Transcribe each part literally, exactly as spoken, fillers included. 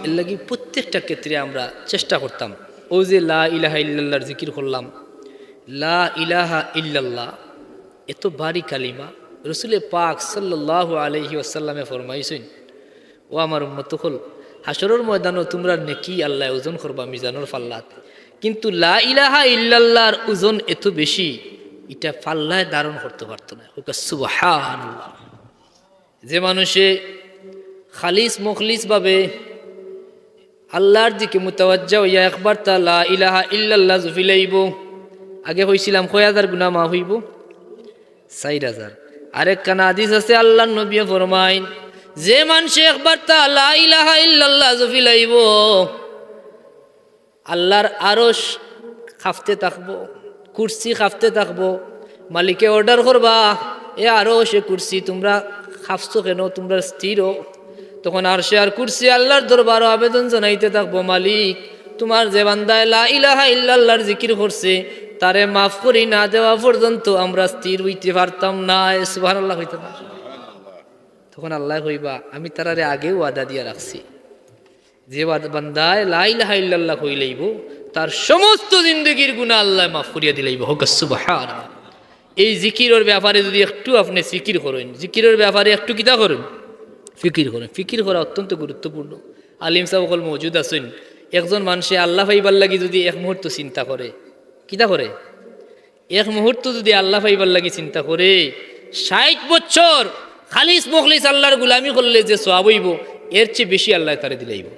এর লাগি প্রত্যেকটা ক্ষেত্রে আমরা চেষ্টা করতাম। অউ যে লা ইলাহা ইল্লাল্লাহর জিকির করলাম, লা ইলাহা ইল্লাল্লাহ, এত ভারী কালিমা। রসুলে পাক সাল্লাল্লাহু আলাইহি ওয়াসাল্লামে ফরমাইছইন, "ও আমার উম্মত অকল, হাশরর ময়দানো তুমরার নেকি আল্লায় ওজন করবা মিজানর পাল্লাত, কিন্তু লা ইলাহা ইল্লাল্লাহর ওজন এত বেশি, ইটা পাল্লায় ধারণ করতে পারতো নায়।" কউক্কা সুবহানাল্লাহ। যে মানষে খালিস মুখলিসভাবে আল্লাহর দিকে মুতাওয়াজ্জা অইয়া একবারতা লা ইলাহা ইল্লাল্লাহ জুফিলাইবো, আগে কইছিলাম কয় হাজার গুনা মাফ অইবো? চাইর হাজার। আরেকখান হাদিস আছে, আল্লাহর নবীয়ে ফরমাইন, যে মানষে একবারতা লা ইলাহা ইল্লাল্লাহ জুফিলাইবো, আল্লাহর আরশ কাঁপতে থাকবো, কুরসি কাঁপতে থাকবো। মালিকে অর্ডার করবা, "এ আরশ, এ কুরসি, তুমরা কাঁপছো কেনে? তুমরা স্থির অও।" তখন আরশে আর কুরসি আল্লাহর দরবারো আবেদন জানাইতে থাকবো, "মালিক, তুমার যে বান্দায় লা ইলাহা ইল্লাল্লাহর জিকির করছে, তারে মাফ করি না দেওয়া পর্যন্ত আমরা স্থির অইতে পারতাম নায়।" সুবহানাল্লাহ কইতা না? তখন আল্লায় কইবা, "আমি তারারে আগেউ ওয়াদা দিয়া রাখছি।" যে বাদ-, বান্দায় লা ইলাহা ইল্লাল্লাহ কইলাইবো, তার সমস্ত জিন্দেগির গুনা আল্লায় মাফ করিয়া দিলাইবো। কউক্কা সুবহানাল্লাহ। এই জিকিরর ব্যাপারে যুদি একটু আপনে ফিকির করইন, জিকিরর ব্যাপারে একটু কিতা করইন? ফিকির করইন। ফিকির করা অত্যন্ত গুরুত্বপূর্ণ। আলিম সাব অকল মওজুদ আছইন, একজন মানষে আল্লাহ পাইবার লাগি যুদি এক মুহূর্ত চিন্তা করে, কিতা করে? এক মুহূর্ত যুদি আল্লাহ পাইবার লাগি চিন্তা করে, ষাইট বছর খালিস মুখলিস আল্লাহর গুলামি করলে যে সওয়াব অইবো, এর চেয়ে বেশি আল্লায় তারে দিলাইবো।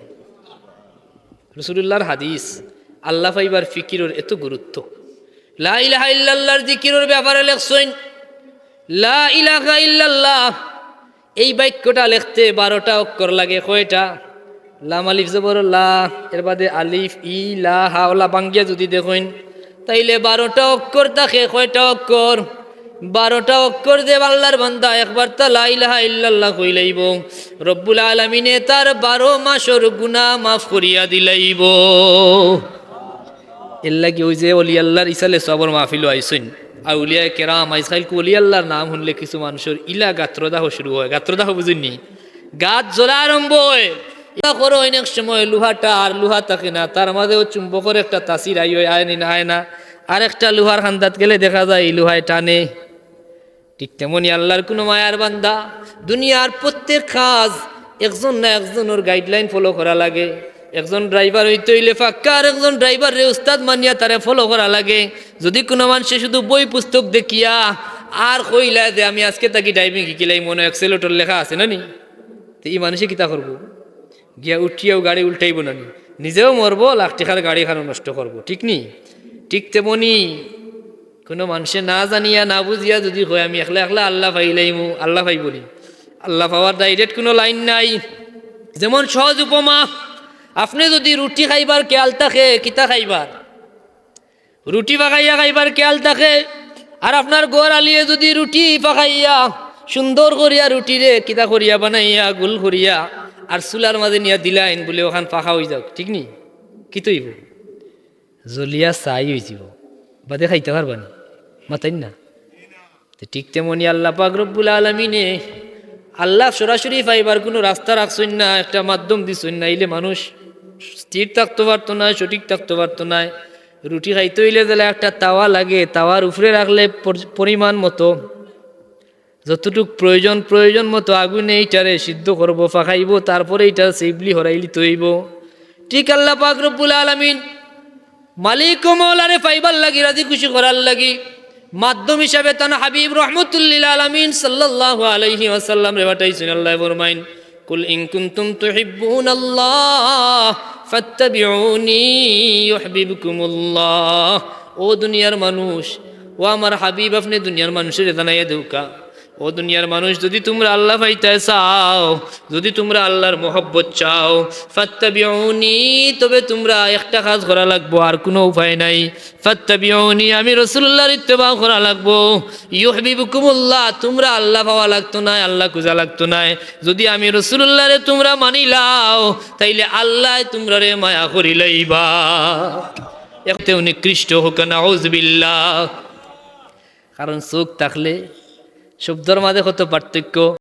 রাসুলুল্লাহর হাদিস, আল্লাহ পাইবার ফিকিরর এত গুরুত্ব। লা ইলাহা ইল্লাল্লাহর জিকিরর ব্যাপারে লেখছইন, লা ইলাহা ইল্লাল্লাহ এই বাক্যটা লেখতে বারোটা অক্ষর লাগে। কয়টা? লাম আলিফ জবর লা, এর বাদে আলিফ, ই, লা, হা, অলা ভাঙ্গিয়া যুদি দেখইন, তাইলে বারোটা অক্ষর থাকে। কয়টা অক্ষর? বারোটা অক্ষর। যে আল্লাহর বান্দা একবারতা লা ইলাহা ইল্লাল্লাহ কইলাইবো, রব্বুল আলামিনে তার বারো মাসর গুনা মাফ করিয়া দিলাইবো। এর লাগি অউ যে অলি আল্লাহর ইসালে সওয়াবর মাহফিলো আইছইন, আউলিয়ায়ে কেরাম, আইজকাইলকু অলি আল্লাহর নাম হুনলে কিছু মানষর ইলা গাত্রদাহ শুরু অয়। গাত্রদাহ বুঝইননি? গাত জ্বলা আরম্ভ অয়। ইলা করইন, অনেক সময় লোহাটা আর লোহা থাকে না, তার মাঝেও চুম্বকর একটা তাসির আয়, আয় নি না, আয় না। আরেকটা লোহার কান্দাত গেলে দেখা যায় ই লোহায় টানে। ঠিক তেমনি আল্লাহর কুনু মায়ার বান্দা, দুনিয়ার প্রত্যেক কাজ একজন না একজনর guideline follow করা লাগে। একজন driver অইতে অইলে পাক্কা, আর একজন driverরে উস্তাদ মানিয়া তারে follow করা লাগে। যুদি কুনু মানষে শুধু বই পুস্তক দেখিয়া আর কইলায় যে আমি আজকে থাকি driving শিখিলাই, মনো accelerator লেখা আছে না নি, তে ই মানষে কিতা করবো? গিয়া উঠিয়াউ গাড়ি উল্টাইবো না নি? নিজেও মরবো, লাখ টেকার গাড়িখানও নষ্ট করবো, ঠিক নি? ঠিক তেমনি কুনু মানষে না জানিয়া না বুঝিয়া যুদি কয়, "আমি একলা একলা আল্লাহ পাইলাইমু", আল্লাহ পাইবো নি? আল্লাহ পাওয়ার direct কুনু line নাই। যেমন সহজ উপমা, আপনে যুদি রুটি খাইবার খেয়াল থাকে, কিতা খাইবার? রুটি পাকাইয়া খাইবার খেয়াল থাকে। আর আপনার ঘর আলিয়ে যুদি রুটি পাকাইয়া সুন্দর করিয়া রুটিরে কিতা করিয়া বানাইয়া, গোল করিয়া, আর চুলার মাঝে নিয়া দিলাইন, বুলে অখান পাকা অইযাউক, ঠিক নি? কিতা অইবো? জ্বলিয়া ছাই অইযিবো, বাদে খাইতা পারবা নি? মাতইন না। তে ঠিক তেমনি আল্লাহ পাক রব্বুল আলামিনে আল্লাহ সরাসরি পাইবার কুনু রাস্তা রাখছইন না, একটা মাধ্যম দিছইন না, ইলে মানুষ স্থির থাকতো পারতো নায়, সঠিক থাকতো পারতো নায়। রুটি খাইতে অইলে যেলা একটা তাওয়া লাগে, তাওয়ার উপরে রাখলে পর-, পরিমাণ মতো যতটুক প্রয়োজন, প্রয়োজন মতো আগুনে ইটারে সিদ্ধ করবো, পাকাইবো, তারপরে ইটারে safely হরাইলিতে অইবো। ঠিক আল্লাহ পাক রব্বুল আলামিন মালিক ও মওলারে পাইবার লাগি, রাজি খুশি করার লাগি, মাধ্যম হিসাবে তান হাবিব রহমতুল্লিল আলামিন সাল্লাল্লাহু আলাইহি ওয়াসাল্লামরে পাঠাইছইন। আল্লায় ফরমাইন, "কুল ইন কুনতুম তুহিব্বুনাল্লাহ ফাত্তাবিউনি ইউহবিবকুমুল্লাহ।" ও দুনিয়ার মানুষ, ও আমার হাবিব, আপনে দুনিয়ার মানুষরে জানাইয়া দেউক্কা, ও দুনিয়ার মানুষ, যুদি তুমরা আল্লাহ পাইতায় চাও, যুদি তুমরা আল্লাহর মহব্বত চাও, ফাত্তাবিউনি, তবে তুমরা একটা কাজ করা লাগবো, আর কুনু উপায় নাই। ফাত্তাবিউনি, আমি রাসুলুল্লাহর ইত্তেবা করা লাগবো। ইউহবিবকুমুল্লাহ, তুমরা আল্লাহ পাওয়া লাগতো নায়, আল্লাহ খুঁজা লাগতো নায়। যুদি আমি রাসুলুল্লাহরে তুমরা মানিলাও, তাইলে আল্লায় তুমরারে মায়া করিলাইবা। এর তেউ নিকৃষ্ট অউক্কা, নাউজুবিল্লাহ। কারণ চউখ থাকলে শব্দর মাঝে কত পার্থক্য।